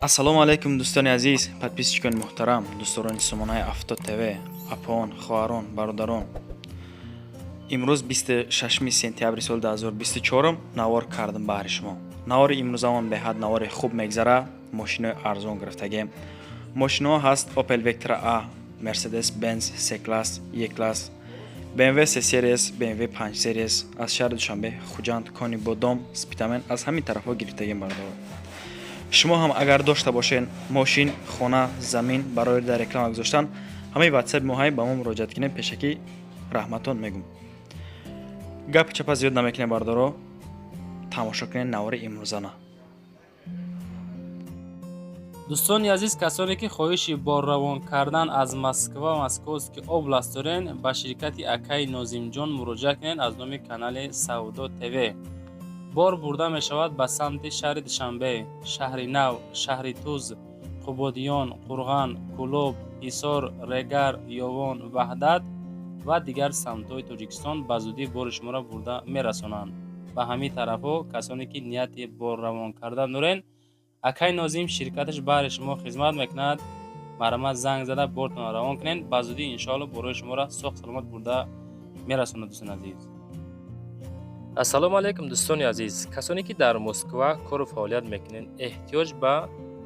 Ассалому алайкум, дӯстони азиз, подписчикони муҳтарам, дӯстдорони сомонаи Авто ТВ, апон, хоҳарон, бародарон. Имрӯз 26 сентябри соли 2024 навор кардам баҳри шумо. Навори имрӯзамон беҳад навори хуб мегзара. Мошинои арзон гирифтагем. Мошиноҳо ҳаст: Opel Vectra A, Mercedes Benz C класс, E класс, BMW C Series, BMW 5 Series. Аз шаҳри Душанбе, Хуҷанд, Кони Бодом, Спитамен, аз ҳамин тарафҳо гирифтагем, бародарон. Шумо ҳам агар дошта бошед мошин, хона, замин барои дар реклама гузоштан, ҳамаи ватсапи моҳай ба мо муроҷиат кунем. Пешакӣ раҳматон мегӯм. Гапи чапа зиёд намекунем, бародаро, тамошо кунед навори имрӯзана. Дӯстони азиз, касоне ки хоҳиши борравон кардан аз Москва, Московский область дорен, ба ширкати акаи Нозимҷон муроҷиат кунед. Аз номи канали Савдо ТВ бор бурда мешавад ба самти шаҳри Душанбе, Шаҳри Нав, Шаҳри Туз, Қубодиён, Қурған, Кӯлоб, Ҳисор, Регар, Ёвон, Ваҳдат ва дигар самтҳои Тоҷикистон. Ба зудӣ бори шуморо бурда мерасонанд ба ҳамин тарафҳо. Касоне ки нияти борравон кардан дорен, акаи Нозим ширкаташ баҳри шумо хизмат мекунад. Марҳамат, занг зада бортонро равон кунед. Ба зудӣ, иншоалло, борои шуморо соғ саломат бурда мерасонад, дӯстони азиз. Ассалому алайкум, дӯстони азиз! Касоне ки дар Москва кору фаъолият мекунед, эҳтиёҷ ба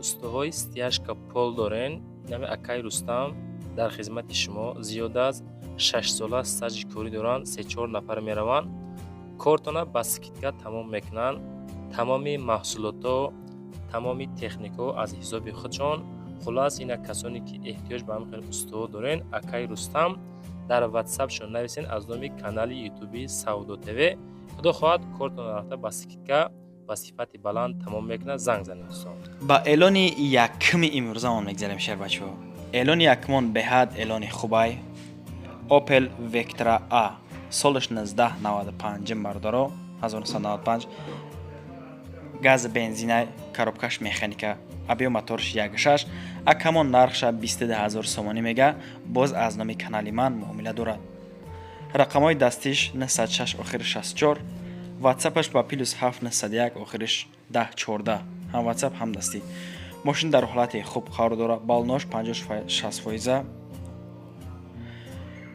устоҳои стяжка пол дорен, нами акаи Рустам дар хизмати шумо. Зиёда аз 6 сола стажи корӣ доранд. Се-чор нафар мераванд, кортона ба скидка тамом мекунанд. Тамоми маҳсулотҳо, тамоми техникаҳо аз ҳисоби худшон. Хулас, ина касоне ки эҳтиёҷ ба ҳамин хел устоҳо дорен, акаи Рустам дар ватсапшон нависен аз номи канали ютуби Савдо ТВ. Худо хоҳад, кортонро рафта ба скидка, ба сифати баланд тамом мекунад. Занг занед, дӯстон. Ба эълони якуми имрӯзамон мегзарем, шербачаҳо. Эълони якумон беҳад эълони хубай. Opel Vectra A, солаш 1995, бародаро, 1995, газ бензина, коробкаш механика, объём моторш 1,6. Акамон нархша 22 000 сомонӣ мега. Боз аз номи канали ман муомила дорад. Рақамҳои дастиш 906 охири 64, ватсапаш ба +7 901 охириш 10 14, ҳам ватсап, ҳам дастӣ. Мошин дар ҳолати хуб қарор дорад, баллонош 50-60 фоиза,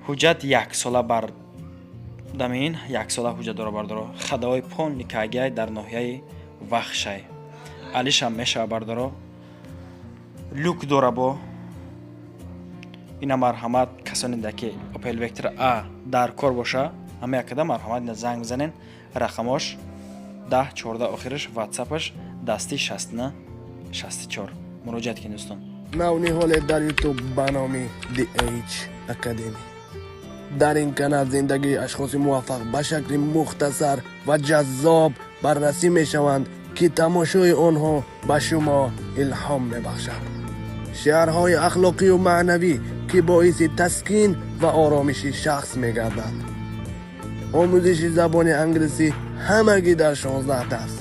ҳуҷҷат яксола бар дамин, яксола ҳуҷҷат дора, бардоро. Ходовой полный кагиай, дар ноҳияи Вахшай, алишам мешава, бардоро. Люк дора бо ина. Марҳамат, касоне да ки Opel Vectra A дар кор боша, ҳама якада марҳамат, ина занг бизанен. Рақамош 10 14 охираш, ватсапаш дасти 69 64. Муроҷиат кунед, дӯстон. Навниҳоле дар Ютуб ба номи DH Academy. Дар ин канал зиндагии ашхоси муваффақ ба шакли мухтасар ва ҷаззоб баррасӣ мешаванд, ки тамошои онҳо ба шумо илҳом мебахшад. Шиарҳои ахлоқию маънавӣ, ки боиси таскин ва оромиши шахс мегардад. Омӯзиши забони англисӣ ҳамагӣ дар 16 дарс.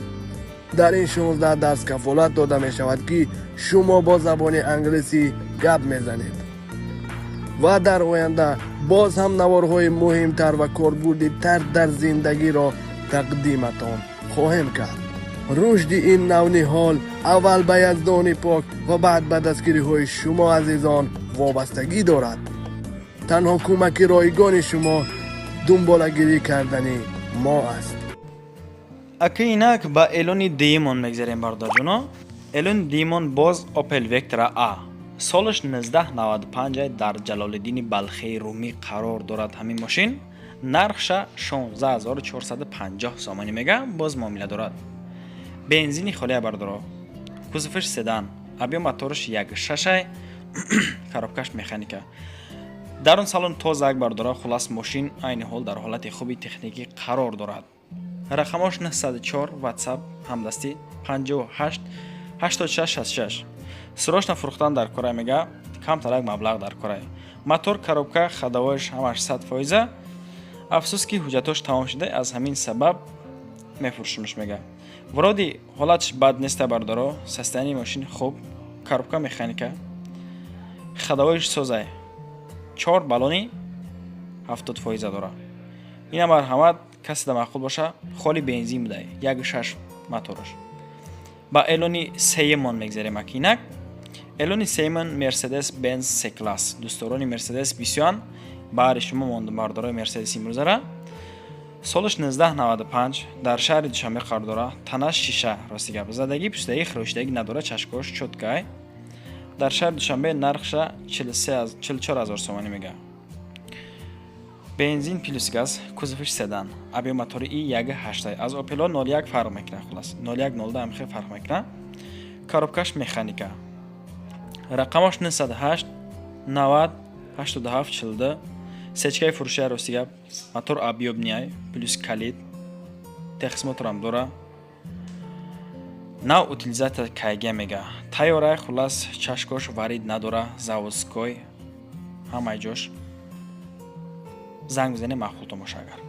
Дар ин 16 дарс кафолат дода мешавад, ки шумо бо забони англисӣ гап мезанед. Ва дар оянда боз ҳам наворҳои муҳимтар ва корбурдитар дар зиндагиро тақдиматон хоҳем кард. Рушди ин навниҳол аввал ба Яздони пок ва баъд ба дастгириҳои шумо азизон вобастагӣ дорад. Танҳо кӯмаки ройгони шумо дунболагирӣ кардани мо аст. Ака, инак ба эълони дуюмон мегзарем, бародарҷоно. Эълони дуюмон боз Opel Vectra A, солаш 1995, дар Ҷалолиддини Балхии Румӣ қарор дорад ҳамин мошин. Нархша 16 450 сомонӣ мега, боз муомила дорад. Бензини холия, бардоро, кузоваш седан, объём мотораш 1,6, коробкаш механика, дар он салон тозак, бардора. Хулас, мошин айни ҳол дар ҳолати хуби техникӣ қарор дорад. Рақамош 904, ватсап ҳамдастӣ 58 86 66. Срочно фурӯхтан дар корай мега, камтарак маблағ дар корай. Мотор, коробка, ходовойш ҳамаш 100%. Афсӯс, ки ҳуҷҷатош тамом шуда, аз ҳамин сабаб мефурӯшимш мега. Вроде ҳолатш бад неста, бардоро, состояние мошин хуб, коробка механика, ходовойш созай, чор баллони 70% дора. Ина марҳамат, касе да маъқул боша. Холи бензин будай, 1,6 мотораш. Ба эълони сеюмон мегзарем акинак. Эълони сеюмон Мерседес Бенз С класс. Дӯстдорони Мерседес бисёранд, баҳри шумо мондум, бардорои Мерседес имрӯзара. Солаш 1995, дар шаҳри Душанбе қарор дорад. Танаш шиша, рости гап, задагӣ, пӯстагӣ, хирошидагӣ надорад, чашкош чёткай. Дар шаҳри Душанбе нархша 44 ҳазор сомонӣ мега. Бензин плюс газ, кузовиш седан, объём мотори и 1,8, аз Опело 01 фарқ мекунад, хулас 01 02 ҳам хел фарқ мекунад. Коробкаш механика. Рақамаш 908 90 87 42. Сечкаи фурӯшия. Рости гап, мотор объёмный, плюс калид, техосмотрам дора. Нав утилизация кайга мега, тайёрай. Хулас, чашкош варид надора, заводской ҳамаи ҷош. Занг бизанем, маъқултон боша агар.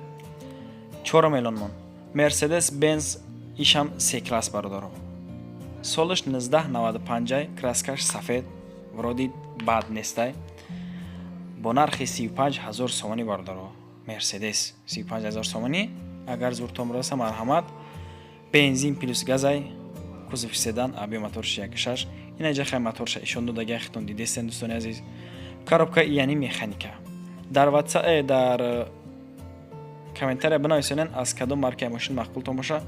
Чорум эълонмон Мерседес Бенз, ишам С класс, бародаро. Солаш 1995, краскаш сафед, вроде бад нестай. Бо нархи 35 ҳазор сомонӣ, бародаро. Мерседес 35 ҳазор сомонӣ. Агар зуртон раса, марҳамат. Бензин плюс газай, кузови седан, объём моторш 1,6. Ина ҷа хай моторша ишон додага, хитон дидестен, дӯстони азиз. Коробка яъни механика. Дар ватсап, дар комментария бинависонен, аз кадом маркаи мошин маъқултон боша.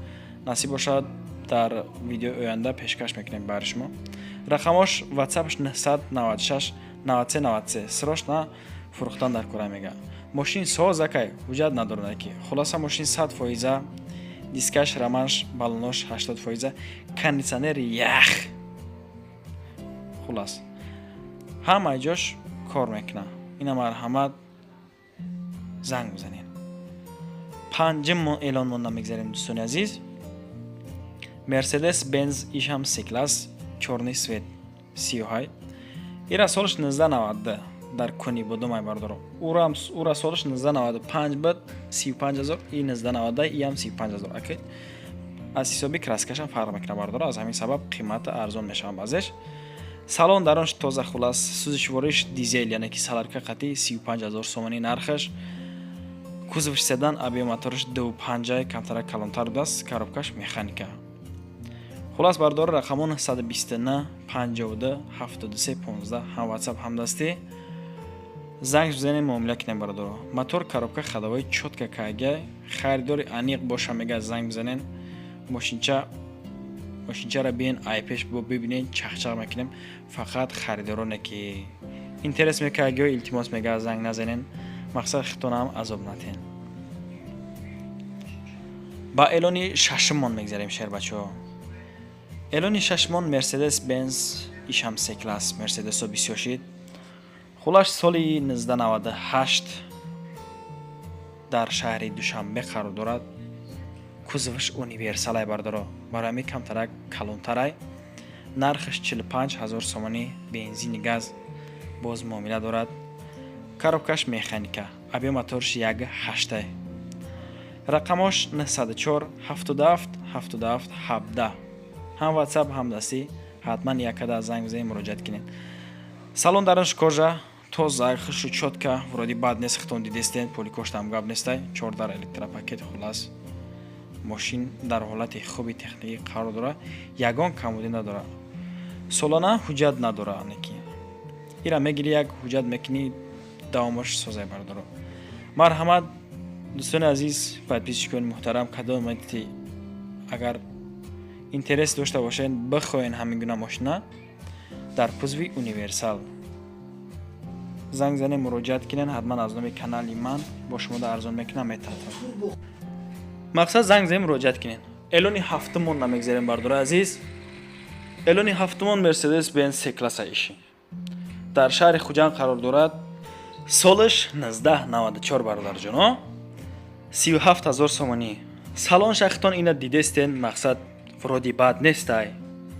Насиб бошад, дар видеои оянда пешкаш мекунем бари шумо. Рақамош ватсапш 996 93 93. Срочно фурӯхтан дар кора мега. Мошин созакай, ҳуҷҷат надорад ки. Хулоса, мошин 100%, дискаш, рамаш, балонош 80%, кондитсионери ях, хулас, ҳамаи ҷош кор мекунад. Ина марҳамат, занг бизанед. Панҷум эълон монда мегзарем, дӯстони азиз. Мерседес Бенз, ишам С класс, чёрный цвет, сиёҳай. Ира солаш 1992, дар куни будумай, бардоро. Ура солаш 1995 буд, 35 ҳазор, и 1992, иам 35 ҳазор. Аки аз ҳисоби краскашам фарқ мекунад, бардоро, аз ҳамин сабаб қимата арзон мешавад баъзеш. Салон даронш тоза, хулас, сӯзишвориш дизел, яъне ки солярка қатӣ, 35 ҳазор сомонӣ нархаш. Кузовш седан, объём мотораш 2,5, камтарак калонтар будааст, коробкаш механика. Хулас, бардори, рақамон 129 52 73 15, ҳам ватсап, ҳам дастӣ. Занг бизанем, муомила кунем, бародаро. Мотор, коробка, ходовой чётко кайгай. Харидори аниқ боша, мега, занг бизанен. Мошинчаро биен, айпеш бибинен, чахчах мекунем. Фақат харидороне ки интерес мекард, илтимос, мега, занг назанен, мақсад хитонам азоб натен. Ба эълони шашуммон мегзарем, шербачаҳо. Эълони шашумон Мерседес Бенз, ишам С класс. Мерседесо бисёр шид. Хулаш, соли 1998, дар шаҳри Душанбе қарор дорад. Кузоваш универсалай, бардоро, барои ҳамин камтарак калонтарай. Нархаш 45 ҳазор сомонӣ, бензини газ, боз муомила дорад. Коробкаш механика, объём моторш 1,8. Рақамош 904 77 77 17, ҳам ватсап, ҳам дастӣ. Ҳатман якада занг бизанед, муроҷиат кунед. Салон дарунш кожа, тоза, хушу чётко, вроде бад нест, хитон дидестен, поликоштам гап нестай. Чордар электропакет. Хулас, мошин дар ҳолати хуби техникӣ қарор дорад, ягон камбудӣ надорад, солона ҳуҷҷат надорад. Неки ира мегири, як ҳуҷҷат мекунӣ, давомаш созай, бардоро. Марҳамат, дӯстони азиз, подписчикони муҳтарам, кадомати агар интерес дошта бошед, бихоҳен ҳамин гуна мошина дар кузови универсал, занг занед, муроҷиат кунед. Ҳатман аз номи канали ман бо шумо да арзон мекунам, метатам. Мақсад, занг занед, муроҷиат кунед. Эълони ҳафтумон намегзарем, бардори азиз. Эълони ҳафтумон Мерседес Бенз С класса, иши дар шаҳри Хуҷанд қарор дорад. Солаш 1994, бародарҷоно, 37 ҳазор сомонӣ. Салон шахтон ина дидестен, мақсад, вроде бад нестай,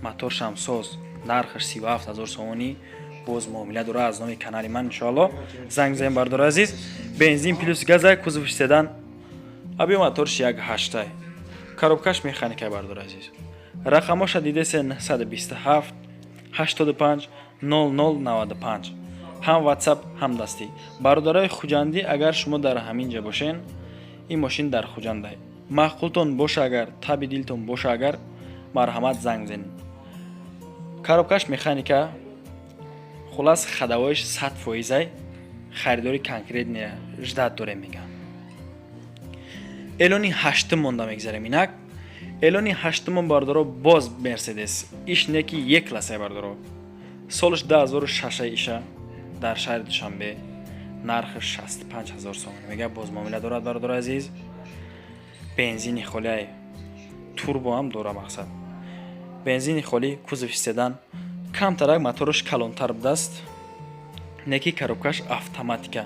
моторшам соз. Нархаш 37 ҳазор сомонӣ, боз муомила дора. Аз номи канали ман, иншоалло, занг занем, бардори азиз. Бензин плюс газа, кузовш седан, объём моторш 1,8, коробкаш механика. Бардори азиз, рақамоша дидесе: 927 85 00 95, ҳам ватсап, ҳам дастӣ. Бародарои хуҷандӣ, агар шумо дар ҳамин ҷа бошен, ин мошин дар Хуҷандай, маъқултон боша, агар таби дилтон боша, агар Марҳамат, занг бизанед. Коробкаш механика. Хулас, ходовойш 100 фоизай. Харидори конкретный ждать дорем, мегӯям. Эълони ҳаштум монда мегзарем инак. Эълони ҳаштумон, бардоро, боз Мерседес. Иш неки Е классай, бардоро. Солаш 2006 иша, дар шаҳри Душанбе, нархи 65 ҳазор сомонӣ мега, боз муомила дорад, бародари азиз. Бензини холиай, турбо ҳам дора. Мақсад, бензини холӣ, кузови седан, камтарак мотораш калонтар будааст, неки коробкаш автоматика.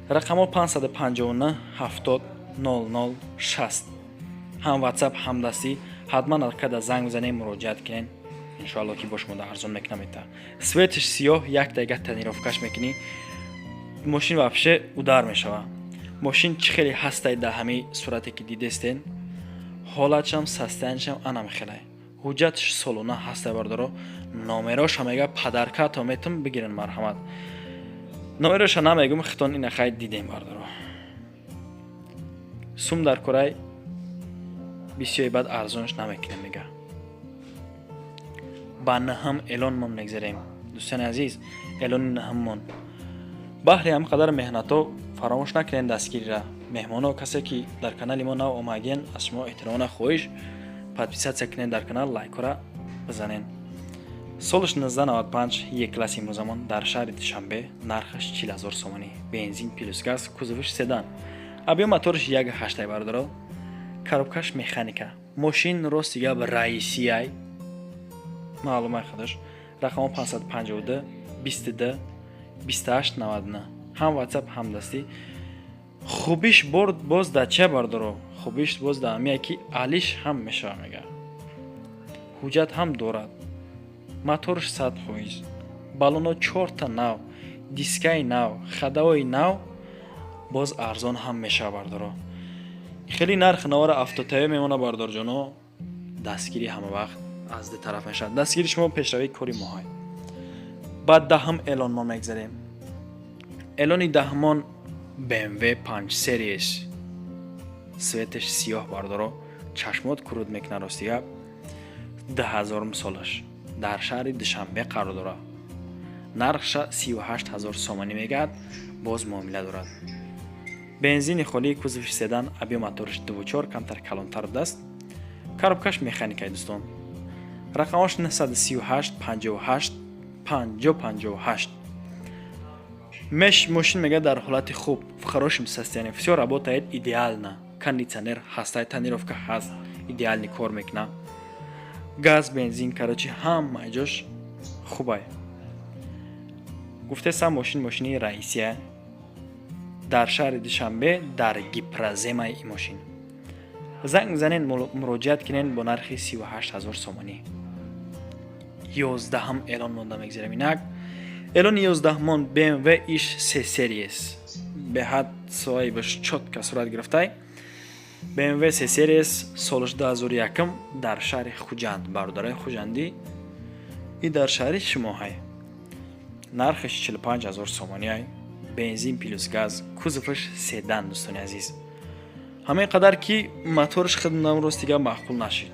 Рақамҳо 559 70 00 60, ҳам Ватсап, ҳам дастӣ. Ҳатман када занг бизанем, муроҷиат кунен. Иншоалло, ки бо шумо да арзон мекунам. Ита цветаш сиёҳ, як дақиқа тонировкаш мекунӣ, мошин вообще удар мешава. Мошин чӣ хеле ҳастай, дар ҳамаи сурате ки дидестен, ҳолатшам, состояниешам анам хелай. Ҳуҷҷатш солона ҳастай, бардоро. Номероша мега, подаркато метум, бигирен, марҳамат. Номероша намегум, хитон ина хай дидем, бардоро. Сум дар корай бисёри, баъд арзонш намекунем, мега. Ба наҳам эълонмон мегзарем, дӯстони азиз. Эълони наҳаммон: баҳри ҳам қадар меҳнатҳо фаромӯш накунем дастгирира. Меҳмоно, касе ки дар канали мо нав омадген, аз шумо эҳтиромона хоҳиш: подписаться кунед дар канал, лайкҳоро бизанед. Солаш 1995, Е класси имрӯзамон дар шаҳри Душанбе, нархаш 40 ҳазор сомонӣ, бензин плюс газ, кузовиш седан, объём мотораш 1,8, бародаро, коробкаш механика. Мошин, рости гап, раисияй, маълумай худаш. Рақамо 552 22 28 99, ҳам Ватсап, ҳам дастӣ. Хубиш боз да чия, бардоро? Хубиш боз да ҳамия ки алиш ҳам мешава, мега. Ҳуҷҷат ҳам дорад, моторш 100%, баллоно чорта нав, дискаи нав, ходовои нав. Боз арзон ҳам мешава, бардоро. Хеле нархи навора автотаве мемона, бардорҷоно. Дастгирӣ ҳама вақт аз ду тараф мешавад. Дастгири шумо пешравии кори моҳай. Баъд даҳум эълон мо мегзарем. Эълони даҳумон BMW 5 Series, цветаш сиёҳ, бардоро, чашмот куруд мекунад, рости гап. 2000-ум солаш, дар шаҳри Душанбе қарор дорад. Нархша 38 ҳазор сомонӣ мегӯяд, боз муомила дорад. Бензини холӣ, кузови седан, объём мотораш 2,4, камтар калонтар будааст, коробкаш механикаи, дӯстон. Рақамош 938 58 50 58. Меш мошин, мега, дар ҳолати хуб, в хорошем состоянии, всё работает идеально, кондитсионер ҳастай, тонировка ҳаст, идеальный кор мекуна, газ, бензин, короче, ҳамаи ҷош хубай. Гуфтесам, мошин мошини раисия, дар шаҳри Душанбе, дар Гипроземаи ин мошин. Занг занен, муроҷиат кунен бо нархи 38 ҳазор сомонӣ. 11-ҳам эълон монда мегзарем инак. Эълони 11-мон BMW иш се Series, беҳад соҳибаш чётко сурат гирифтай. BMW се Series, солаш 2001, дар шаҳри Хуҷанд. Бародарои хуҷандӣ, и дар шаҳри шумоҳай. Нархаш 45 ҳазор сомониай, бензин плюс газ, кузоваш седан. Дӯстони азиз, ҳамин қадар ки мотораш хидмам, рости гап, маъқул нашид,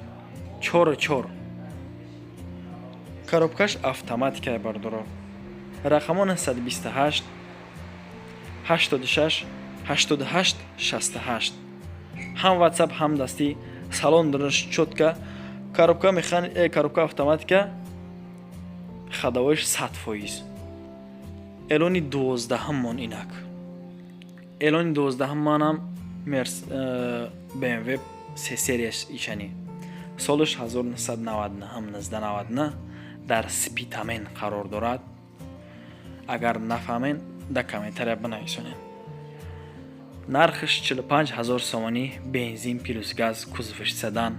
чору чор, коробкаш автоматикае, бардоро. Рақамо 928 86 88 68, ҳам Ватсап, ҳам дастӣ. Салон дораш чётко, коробка коробка автоматика, ходовоиш 100%. Эълони 12-ҳаммон инак. Эълони 12-ҳаммонам BMW се серияш ишани, солаш 1999, 1999, дар Спитамен қарор дорад. Агар нафаҳмен, дар комментария бинависонед. Нархаш 45 ҳазор сомонӣ, бензин плюс газ, кузоваш седан.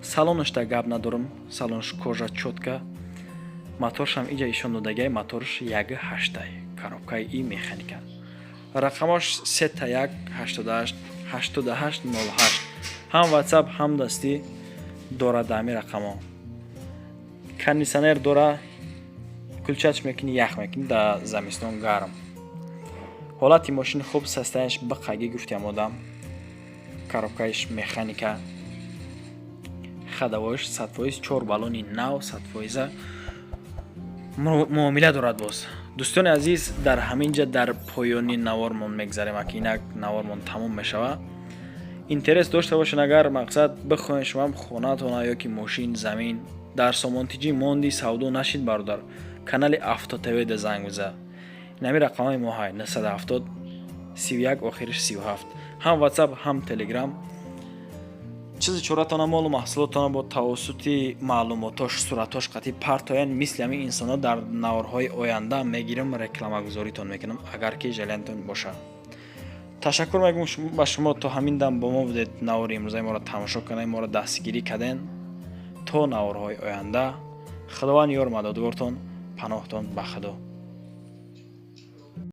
Салонашда гап надорам, салонаш кожа, чётко. Моторшам иҷа ишон додагиай, моторш 1,8-ай, коробкаи и механика. Рақамош сета як 88 88 08, ҳам Ватсап, ҳам дастӣ дорад. Ҳами рақамо кондитсионер дора, включать мекунӣ, ях мекунӣ, дар замистон гарм. Ҳолати мошини хуб, состояниеш биқаги гуфтиам одам. Коробкаиш механика. Ходовой ш 100%, чор баллони нав, 100%-а муомила дорад. Боз, дӯстони азиз, дар ҳамин ҷа дар поёни навормон мегзарем. Аки инак навормон тамом мешавад. Интерес дошта бошед, агар мақсад бихоҳед шумоам хонатона ё ки мошин, замин дар Сомонтиҷӣ монди, савдо нашид, бародар, канали Авто ТВ да занг биза. Инами рақамҳои мо ҳай: 970 31, охириш 37, ҳам WhatsApp, ҳам Telegram. Чизи чоратона, молу маҳсулотона бо тавассути маълумотош, суратош қатъи партоян. Мисли ҳамин инсонҳо дар наворҳои оянда мегирам, рекламагузоритон мекунам, агар ки желание тон бошад. Ташаккур мегӯм ба шумо, то ҳамин дам бо мо будед, навори имрӯзаи моро тамошо кардем, моро дастгирӣ кардем. То наворҳои оянда, Худованд ёр мададгортон, паноҳтон ба Худо.